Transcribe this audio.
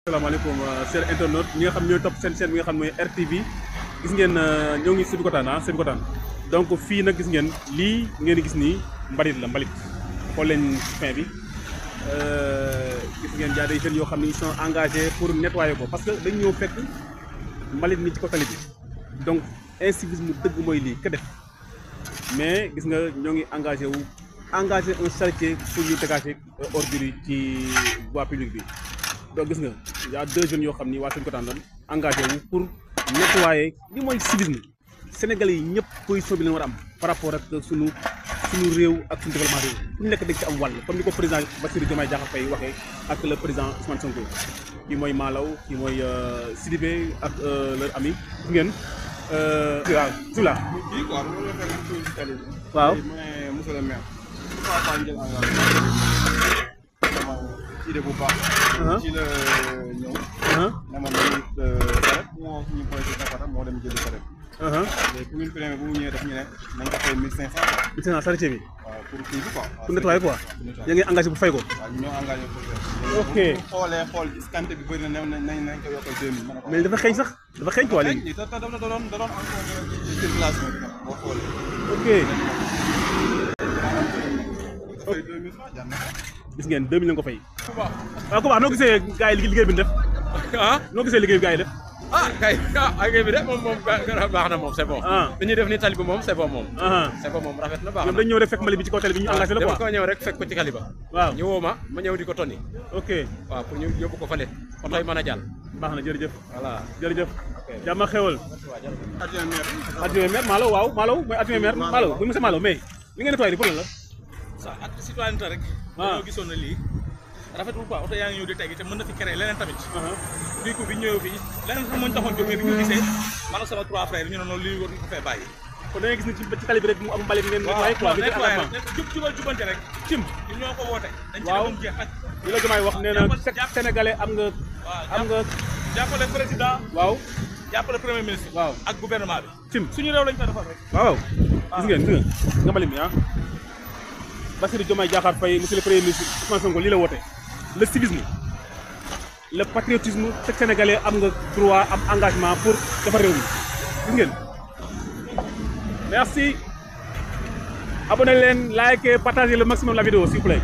asalaamaaleykum chers internautes ñi nga xam ñooy topp seen chaîne bi nga xam mooy RTV gis ngeen ñoo ngi Sébikotane Sébikotane donc fii nag gis ngeen lii ngeen gis nii mbalit la mbalit xool leen fin bi gis ngeen yaa des jeunes yoo xam ne ils sont engagés pour nettoyer ko parce que dañ ñëw fekk mbalit mi ci ko tali bi donc incivisme dëgg mooy lii ka def mais gis nga ñoo ngi engagé un chantier pour ñu dégager ordures yi ci voie publique bi. donc gis nga y a deux jeunes yoo xam ni waa Sébikotane lan engagé wu pour nettoyer li mooy civisme sénégalais yi ñëpp position bi leen war a am par rapport ak sunu réew ak suñu développement réew ku nekk dañ ci am wàll comme ni ko président Bassirou Diomaye Diakhar Faye waxee ak le président Ousmane Sonko kii mooy Malaw kii mooy Sidibé ak leur ami gis ngeen waaw bisimilah. kii quoi loolu la fekk ci tali bi. waaw mais monsieur le maire. pourquoi pas njël engagement idée bu baax. ci la ñëw. ne ma dañuy saret moo ñu projet Dakar moo dem jëli saret. léegi pour ñu premier bu mu ñëwee daf ñu ne nañ ko fay 1500. 1500 charité bi. waaw pour kii bi quoi. pour nettoyer quoi. yaa ngi engagé bu fay ko. waaw ñoo engagé pour fay. ok bu xoolee xool discante bi bëri na nañ ko yokkal 2000. mais dafa xeeñ sax dafa xeeñ quoi léegi. te da doon encore circulation bi boo xoolee. ok. fay 2000 francs jar na ko. gis ngeen 2000 la nga ko fay. waaw ku baax noo gisee gars yi liggéey bi ñu def. noo gisee liggéey bi gars yi def. liggéey bi de moom baax na moom c'est bon. dañuy def ni tali bi moom c'est bon moom. c'est bon moom rafet na baax na. ñoom dañu ñëw rek fekk mali bi ci kaw tali bi ñu engagé la quoi. dama ko ñëw rek fekk ko ci kali ba. waaw ñu woo ma ñëw di ko tonni. ok waaw pour ñu yóbbu ko fële oto yi mën a jàll. baax na jërëjëf. voilà jërëjëf. jàmm ak xewal. adjoint maire. adjoint maire Malaw waaw Malaw mooy adjoint maire Malaw bu monsieur Malaw mais li ngeen nettoyé di pour lan la. sa acte citoyenneté rek. dañoo gisoon na lii rafetul quoi oto yaa ngi ñëw di tegi te mën na fi créer leneen tamit. bii ko bi ñëwee fii leneen sax moo ñu taxoon jóg mais bi ñu gisee man ak sama 3 frères ñu ne noonu lii war ñu ko fee bàyyi. kon da ngay gis ni ci tali bi rek mu am mbalit ngeen nettoyé quoi ngeen engagement jubal jubante rek cim ñun ñoo ko woote. dañ ci waaw demoon jeex nag. li la Diomaye wax nee na chaque sénégalais am nga jàppale président waaw jàppale premier ministre. waaw ak gouvernement bi. cim suñu réew lañ ko defal rek. waaw gis ngeen nga mbalit mi Bassirou Diomaye Diakhar Faye monsieur le premier ministre Ousmane Sonko lii la woote le civisme le patriotisme chaque sénégalais am nga droit am engagement pour defar réew mi gis ngeen merci abonnez leen likez partagez le maximum la vidéo s'il vous plaît.